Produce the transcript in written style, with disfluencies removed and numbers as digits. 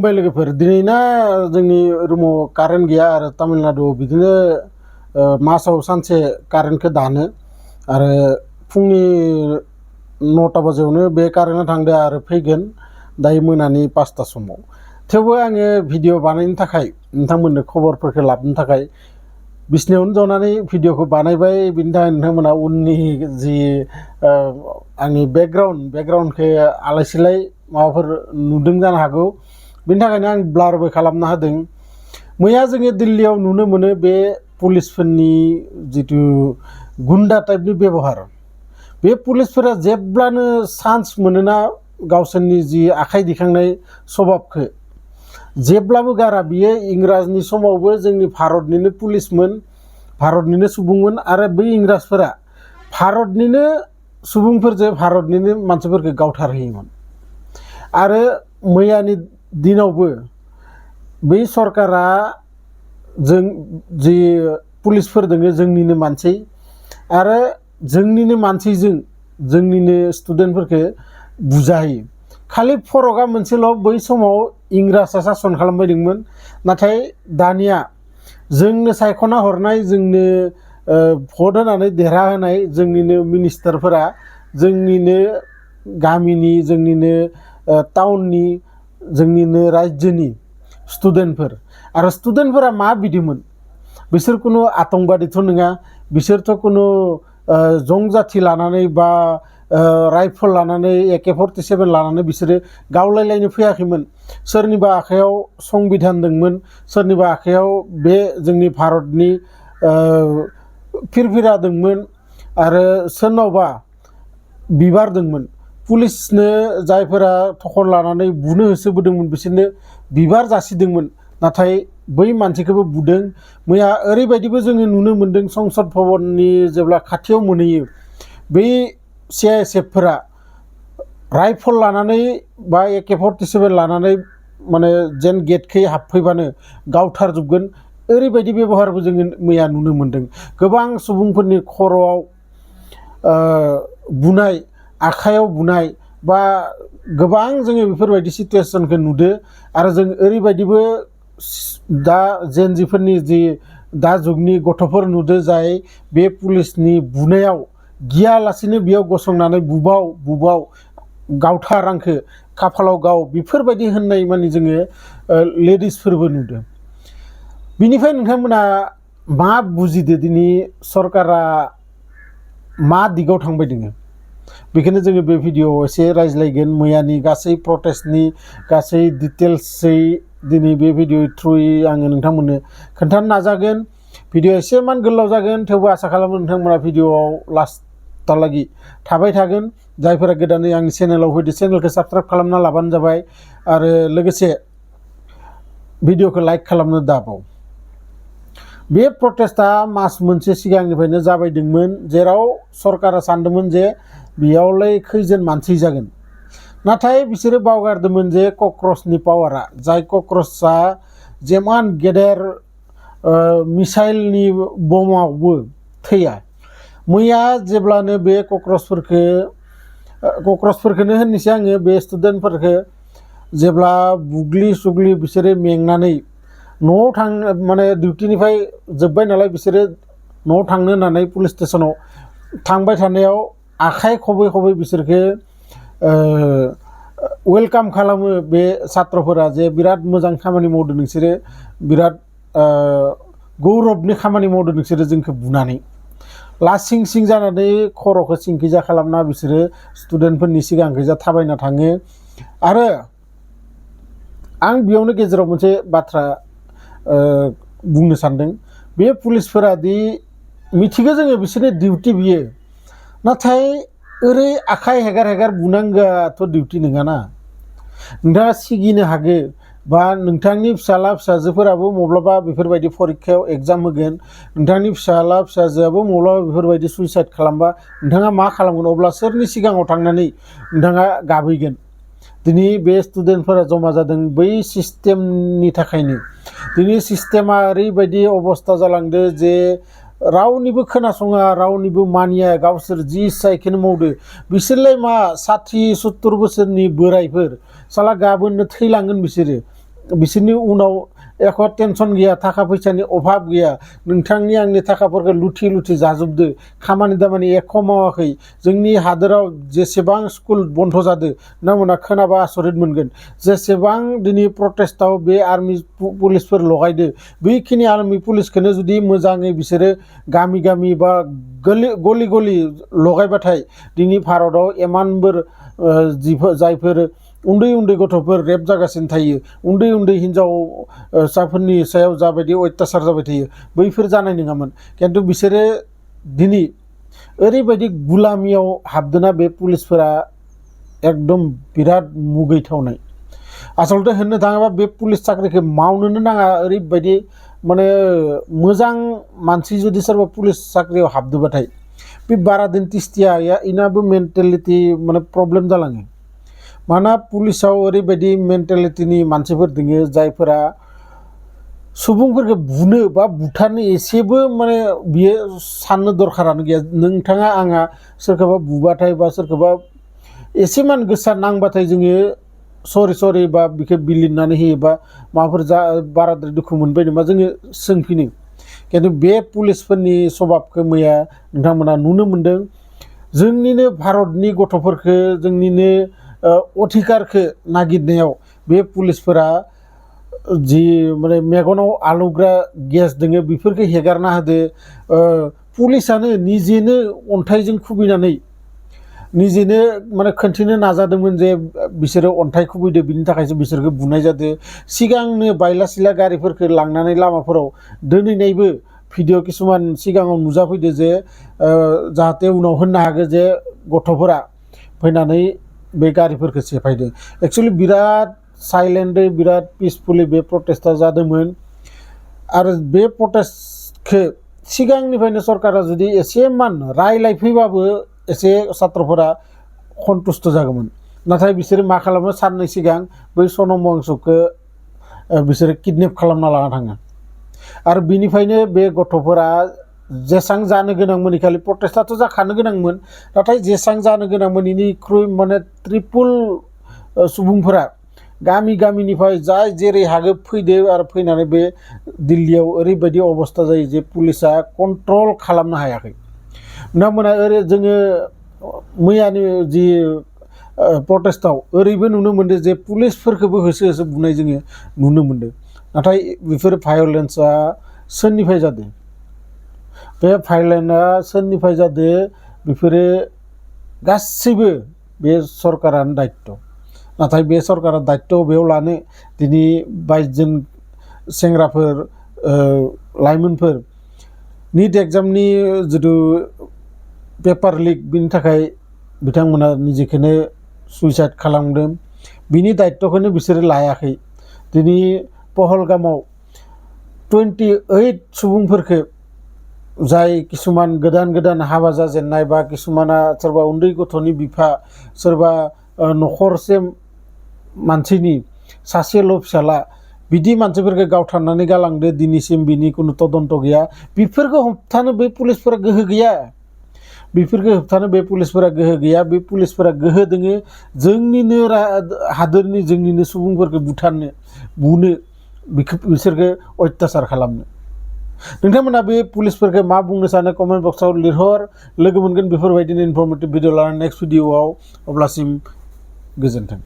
लोगोफोर दिनैना जोंनि रुमाव कारेन्ट गैया आरो तामिलनाडुआव बिदिनो मासाव सानसे कारेन्टखौ दानो आरो फुंनि 9टा बाजियावनो बे कारेन्टआ थांदो आरो फैगोन दायो मोनानि 5टा समाव थेवबो आङो भिडिअ बानायनो थाखाय नोंथांमोननो खबरफोरखौ लाबोनो थाखाय बिसनायावनो जनानै भिडिअखौ बानायबाय बिनि थाखाय नोंथांमोना उननि जि आंनि बेकग्राउन्डखौ आलाय सिलाय माबाफोर नुदों जानो हागौ बिनि थाखायनो आं ब्लारबो खालामना होदों। मैया जोङो दिल्लीयाव नुनो मोनो बे पुलिसफोरनि जितु गुन्डा टाइपनि बेबहार बे पुलिसफोरा जेब्लानो चान्स मोनोना गावसोरनि जि आखाइ दिखांनाय स्वभाबखौ जेब्लाबो गारा बियो इंराजनि समावबो जोंनि भारतनिनो पुलिसमोन भारतनिनो सुबुंमोन आरो बै इंराजफोरा भारतनिनो सुबुंफोरजों भारतनिनो मानसिफोरखौ गावथारहोयोमोन आरो मैयानि दिनावबो बै सरकारा जों जि पुलिसफोर दोङो जोंनिनो मानसि आरो जोंनिनो मानसिजों जोंनिनो स्टुडेन्टफोरखौ बुजायो खालि फरकआ मोनसेल' बै समाव इंराजआ सासन खालामबायदोंमोन नाथाय दानिया जोंनो सायख'ना हरनाय जोंनो भट होनानै देरहा होनाय जोंनिनो मिनिस्टारफोरा जोंनिनो गामिनि जोंनिनो टाउननि जोंनिनो राज्योनि स्टुडेन्टफोर आरो स्टुडेन्टफोरा मा बिदिमोन बिसोर कुनु आतंकबादिथ' नङा बिसोरथ' कुनु जंजाथि लानानै बा राइफल लानानै AK-47 लानानै बिसोरो गावलायलायनो फैयाखैमोन सोरनिबा आखायाव संबिधान दंमोन सोरनिबा आखायाव बे जोंनि भारतनि फिरफिरा दंमोन आरो सोरनावबा बिबार दंमोन पुलिसनो जायफोरा थखन लानानै बुनो होसोबोदोंमोन बिसोरनो बिबार जासिदोंमोन नाथाय बै मानसिखौबो बुदों मैया ओरैबायदिबो जोङो नुनो मोन्दों संसद भवननि जेब्ला खाथियाव मोनहैयो बै CISFफोरा राइफल लानानै बा AK-47 लानानै माने जेन गेटखै हाबफैबानो गावथारजोबगोन ओरैबायदि बेबहारबो जोङो मैया नुनो मोन्दों गोबां सुबुंफोरनि खर'आव बुनाय आखायाव बुनाय बा गोबां जोङो बेफोरबायदि सिचुवेसनखौ नुदो आरो जों ओरैबायदिबो दा जेनजिफोरनि जि दा जुगनि गथ'फोर नुदो जाय बे पुलिसनि बुनायाव गियालासेनो बेयाव गसंनानै बुबाव गावथार आंखो खाफालाव गाव बेफोरबायदि होननाय माने जोङो लेडिसफोरबो नुदों बिनिफ्राय नोंथांमोना मा बुजिदो दिनै सरकारा मा दिगाव थांबाय दोङो बेखौनो जोङो बे भिडिअआव एसे रायज्लायगोन मैयानि गासै प्रटेस्टनि गासै डिटेल्सै दिनै बे भिडिअ थ्रुयै आङो नोंथांमोननो खोन्थानो नाजागोन भिडिअ एसे मान गोलाव जागोन थेवबो आसा खालामो नोंथांमोना भिडिअआव लास्टहालागै थाबाय थागोन जायफोरा गोदानै आंनि चेनेलाव फैदो चेनेलखौ साबस्क्राइब खालामना लाबानो जाबाय आरो लोगोसे भिडिअखौ लाइक खालामनो दाबाव बे प्रटेस्टआ मास मोनसे सिगांनिफ्रायनो जाबायदोंमोन जेराव सरकारा सानदोंमोन जे बेयावलाय खैजोन मानसि जागोन नाथाय बिसोरो बावगारदोंमोन जे कक्रसनि पावारा जाय कक्रसआ जेमान गेदेर मिसाइलनि बमावबो थैया मैया जेब्लानो बे कक्रसफोरखौनो होननोसै आङो बे स्टुडेन्टफोरखौ जेब्ला बुग्लि सुग्लि बिसोरो मेंनानै न'आव थां माने डिउटिनिफ्राय जोब्बाय नालाय बिसोरो न'आव थांनो होननानै पुलिस स्टेशनाव थांबाय थानायाव आखाइ खबै खबै बिसोरखौ वेलकाम खालामो बे छात्रफोरा जे बिराद मोजां खामानि मावदों नोंसोरो बिराद गौरबनि खामानि मावदों नोंसोरो जोंखौ बुनानै लासिं सिं जानानै खर'खौ सिंखिजा खालामना बिसोरो स्टुडेन्टफोरनि सिगांखैजा थाबायना थाङो आरो आं बेयावनो गेजेराव मोनसे बाथ्रा बुंनो सानदों बे पुलिसफोरा दि मिथिगौ जोङो बिसोरनि डिउटि बियो नाथाय ओरै आखाइ हेगार हेगार बुनांगौआथ' डिउटि नङाना नोंथाङा सिगिनो हागो बा नोंथांनि फिसाला फिसाजोफोराबो माब्लाबा बेफोरबायदि फरिखायाव एग्जाम होगोन नोंथांनि फिसाला फिसाजोआबो माब्लाबा बेफोरबायदि सुइसाइड खालामबा नोंथाङा मा खालामगोन अब्ला सोरनि सिगाङाव थांनानै नोंथाङा गाबहैगोन दिनै बे स्टुडेन्टफोरा जमा जादों बै सिस्टेमनि थाखायनो दिनै सिस्टेमा ओरैबायदि अबस्था जालांदो जे रावनिबो खोनासङा रावनिबो मानिया गावसोर जि इच्छायखौनो मावदो बिसोरलाय मा 60-70 बोसोरनि बोराइफोर साला गाबोननो थैलांगोन बिसोरो बिसोरनि उनाव एख' टेनसन गैया थाखा फैसानि अभाब गैया नोंथांनि आंनि थाखाफोरखौ लुथि लुथि जाजोबदो खामानि दामानि एख' मावाखै जोंनि हादोराव जेसेबां स्कुल बन्द जादो नोंथांमोना खोनाबा आसरित मोनगोन जेसेबां दिनै प्रटेस्टआव बे आर्मि पुलिसफोर लगायदो बेखिनि आर्मि पुलिसखौनो जुदि मोजाङै बिसोरो गामि गामि बा गलि गलि लगायबाथाय दिनै भारताव इमानबो जायफोर उन्दै उन्दै गथ'फोर रेप जागासिनो थायो उन्दै उन्दै हिनजावसाफोरनि सायाव जाबायदि अत्याचार जाबाय थायो बैफोर जानाय नङामोन खिन्थु बिसोरो दिनै ओरैबायदि गुलामियाव हाबदोना बे पुलिसफोरा एकदम बिराद मुगैथावनाय आसलते होननो थाङोबा बे पुलिस साख्रिखौ मावनोनो नाङा ओरैबायदि माने मोजां मानसि जुदि सोरबा पुलिस साख्रियाव हाबदोबाथाय बे बारा दिन तिस्तिया इनाबो मेन्टेलिटि माने प्रब्लेम जालाङो माना पुलिसाव ओरैबायदि मेन्टेलिटिनि मानसिफोर दङो जायफोरा सुबुंफोरखौ बुनो बा बुथारनो एसेबो माने बियो साननो दरखारानो गैया नोंथाङा आंहा सोरखौबा बुबाथाय बा सोरखौबा एसेमान गोसा नांबाथाय जोङो सरि बा बिखौ बिलिरनानै होयो बा माबाफोर बाराद्राय दुखु मोनबाय नामा जोङो सोंफिनो खिन्थु बे पुलिसफोरनि सभाबखौ मैया नोंथांमोना नुनो मोन्दों जोंनिनो भारतनि गथ'फोरखौ जोंनिनो अधिकारखौ नागिरनायाव बे पुलिसफोरा जि माने मेगनाव आलौग्रा गेस दोङो बेफोरखौ हेगारना होदो पुलिसानो निजेनो अन्थाइजों खुबैनानै निजेनो माने खोन्थिनो नाजादोंमोन जे बिसोरो अन्थाइ खुबैदो बिनि थाखायसो बिसोरखौ बुनाय जादों सिगांनो बायला सिला गारिफोरखौ लांनानै लामाफोराव दोनहैनायबो भिडिअ किसुमान सिगाङाव नुजाफैदो जे जाहाथे उनाव होननो हागौ जे गथ'फोरा फैनानै बे गारिफोरखौ सेफायदो एक्चुअलि बिराद साइलेन्टै बिराद पिसफुली बे प्रटेस्टआ जादोंमोन आरो बे प्रटेस्टखौ सिगांनिफ्रायनो सरकारा जुदि एसेमान रायलायफैबाबो एसे छात्रफोरा सन्तुष्ट जागौमोन नाथाय बिसोरो मा खालामो साननै सिगां बै सनम वांचुकखौ बिसोरो किडनेप खालामना लाना थाङो आरो बिनिफ्रायनो बे गथ'फोरा जेसां जानो गोनांमोन खालि प्रटेस्टआथ' जाखानो गोनांमोन नाथाय जेसां जानो गोनांमोन इनिख्रुइ माने ट्रिपल सुबुंफोरा गामि गामिनिफ्राय जाय जेरै हागो फैदो आरो फैनानै बे दिल्लीयाव ओरैबायदि अबस्था जायो जे पुलिसा कन्ट्रल खालामनो हायाखै नोंथांमोना जोङो मैयानि जि प्रटेस्टआव ओरैबो नुनो मोन्दों जे पुलिसफोरखौबो होसो होसो बुनाय जोङो नुनो मोन्दों नाथाय बेफोर भायलेन्सआ सोरनिफ्राय जादों बे भायलेन्सआ सोरनिफ्राय जादों बेफोरो गासैबो बे सरकारानो दायित्व नाथाय बे सरकारा दायित्व बेयाव लानो दिनै 22 जन सेंग्राफोर लाइमोनफोर नीट एग्जामनि जिथु पेपार लिक बिनि थाखाय बिथांमोना निजेखौनो सुइसाइड खालामदों बिनि दायित्वखौनो बिसोरो लायाखै दिनै पहलगामाव 28 सुबुंफोरखौ जाय किसुमान गोदान हाबा जाजेननाय बा किसुमाना सोरबा उन्दै गथ'नि बिफा सोरबा न'खरसे मानसिनि सासेल' फिसाला बिदि मानसिफोरखौ गावथारनानै गालांदो दिनैसिम बिनि कुनु तदन्त गैया बेफोरखौ होबथानो बे पुलिसफोरा गोहो गैया बेफोरखौ होबथानो बे पुलिसफोरा गोहो गैया बे पुलिसफोरा गोहो दोङो जोंनिनो हादोरनि जोंनिनो सुबुंफोरखौ बुथारनो बुनो बिसोरखौ अत्याचार खालामनो नोंथांमोना बे पुलिसफोरखौ मा बुंनो सानो कमेन्ट बक्सआव लिरहर लोगो मोनगोन बेफोरबायदिनो इनफरमेटिभ भिडिअ लानानै नेक्स्ट भिडिअआव अब्लासिम गोजोन्थों।